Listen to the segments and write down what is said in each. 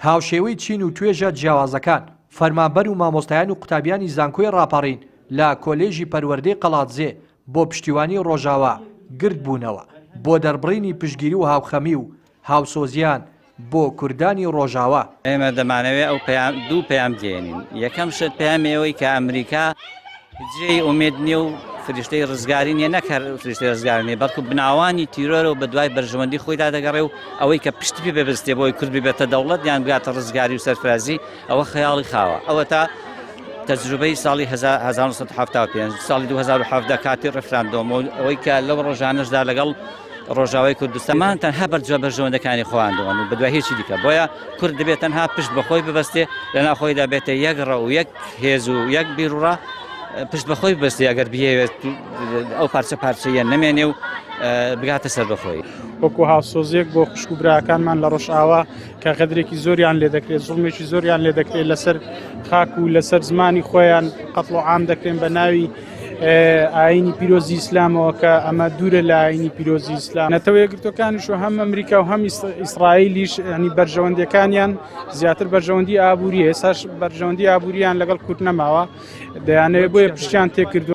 هاوشێوەی چین و توێژە جیاوازەکان، فەرمانبەر و مامۆستایان و قوتابیانی زانکۆی ڕاپەڕین لە کۆلێژی پەروەردەی قەڵادزێ بۆ پشتیوانی ڕۆژاوا گردبوونەوە بۆ دەربڕینی پشتگیری و هاوخەمی و هاوسۆزیان بۆ کوردانی ڕۆژاوا. ئێمە دەمانەوێت ئەو پەیام دوو پەیام بگەیەنین، یەکەم شت پەیامی ئەوەی کە ئەمریکا جێی ئومێد نییە و فریشتەی ڕزگاری نییە، نەک هەر فریشتەی ڕزگاری نییە، بەڵکو بناوانی تیرۆرە و بەدوای بەرژەوەندی خۆیدا دەگەڕێ و ئەوەی کە پشتی پێ ببەستێ بۆی کورد ببێتە دەوڵەت یان بگاتە ڕزگاری و سەرفرازی ئەوە خەیاڵی خاوە. ئەوەتا تەجروبەی ساڵی 1975 ساڵی 2017 کاتی ڕفراندۆم و ئەوەی کە لەو ڕۆژانەشدا لەگەڵ ڕۆژاوای کوردستان مان تەنها بەرجوە بەرژەوەندەکانی خۆیان دەوەن و بەدوای هیچی دیکە بۆیە کورد دەبێت تەنها پشت بەخۆی ببەستێ لەنا خۆیدا بێتە یەک ڕە و یەک هێز و یەک بیرڕا پشت بەخۆی بەستی ئەگەر بیەوێت ئەو پارچە پارچەیە نەمێنێ و بگاتە سەر بەخۆی. وەکو هاوسۆزیەک بۆ خوشک و براکانمان لە ڕۆژئاوا کە غەدرێکی زۆریان لێ دەکرێت زوڵمێکی زۆریان لێ دەکرێت لەسەر خاک و لەسەر زمانی خۆیان قەتڵ و عام دەکرێن بە ناوی ئاینی پیرۆزی ئیسلامەوە کە ئەمە دوورە لە ئاینی پیرۆزی ئیسلام نەتەوە یەکگرتوەکانیش و هەم ئەمریکا و هەم ئیسرائیلیش ینی بەرژەوەندیەکانیان زیاتر بەرژەوەندی ئابووری ئێساش بەرژەوەندی ئابووریان لەگەڵ کورد نەماوە دەیانەوێت بۆیە پشتیان تێکردو.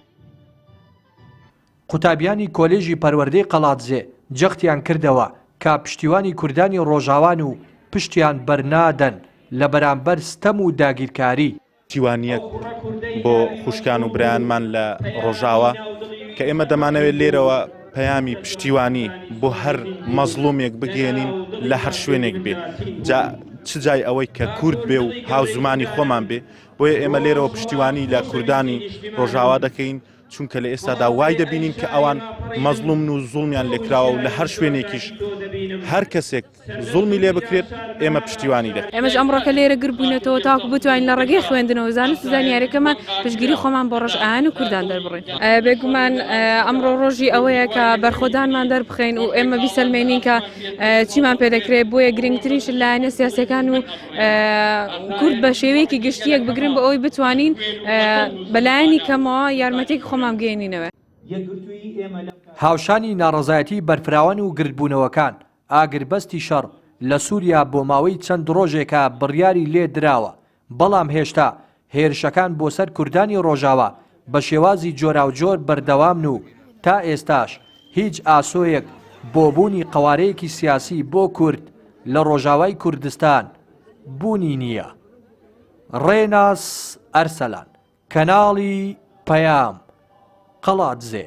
قوتابیانی کۆلێژی پەروەردەی قەڵادزێ جەختیان کردەوە کە پشتیوانی کوردانی ڕۆژاوان و پشتیان بەرنادەن لە بەرامبەر ستەم و داگیرکاری. پشتیوانییەک بۆ خوشکان و برایانمان لە ڕۆژاوا کە ئێمە دەمانەوێت لێرەوە پەیامی پشتیوانی بۆ هەر مەزڵومێک بگەێنین لە هەر شوێنێک بێ جا چ جای ئەوەی کە کورد بێ و هاوزمانی خۆمان بێ بۆیە ئێمە لێرەوە پشتیوانی لە کوردانی ڕۆژاوا دەکەین چونکە لە ئێستادا وای دەبینین کە ئەوان مەزڵومن و زوڵمیان لێکراوە و لە هەر شوێنێکیش هەر کەسێک زوڵمی لێ بکرێت ئێمە پشتیوانی دەکەین. ئێمەش ئەمڕۆکە لێرە گربووینەتەوە تاوەکو بتوانین لە ڕێگەی خوێندنەوە زانست و زانیاریەکەمان پشتگیری خۆمان بۆ ڕۆژئاوایان و کوردان دەربڕین. بێگومان ئەمڕۆ ڕۆژی ئەوەیە کە بەرخۆدانمان دەربخەین و ئێمە بیسەلمێنین کە چیمان پێدەکرێت بۆیە گرنگترین شت لایەنە سیاسیەکان و کورد بە شێوەیەکی گشتی یەک بگرن بۆ ئەوەی بتوانین بەلایەنی کەمەوە یارمەتێکی خۆمان بگەێنینەوە. هاوشانی ناڕەزایەتی بەرفراوان و گردبوونەوەکان، ئاگربەستی شەڕ لە سووریا بۆ ماوەی چەند ڕۆژێکە بڕیاری لێ دراوە، بەڵام هێشتا هێرشەکان بۆ سەر کوردانی ڕۆژاوا بە شێوازی جۆراوجۆر بەردەوامن و تا ئێستاش هیچ ئاسۆیەک بۆ بوونی قەوارەیەکی سیاسی بۆ کورد لە ڕۆژاوای کوردستان بوونی نییە. ڕێناس ئەرسەلان، کەناڵی پەیام، قەڵادزێ.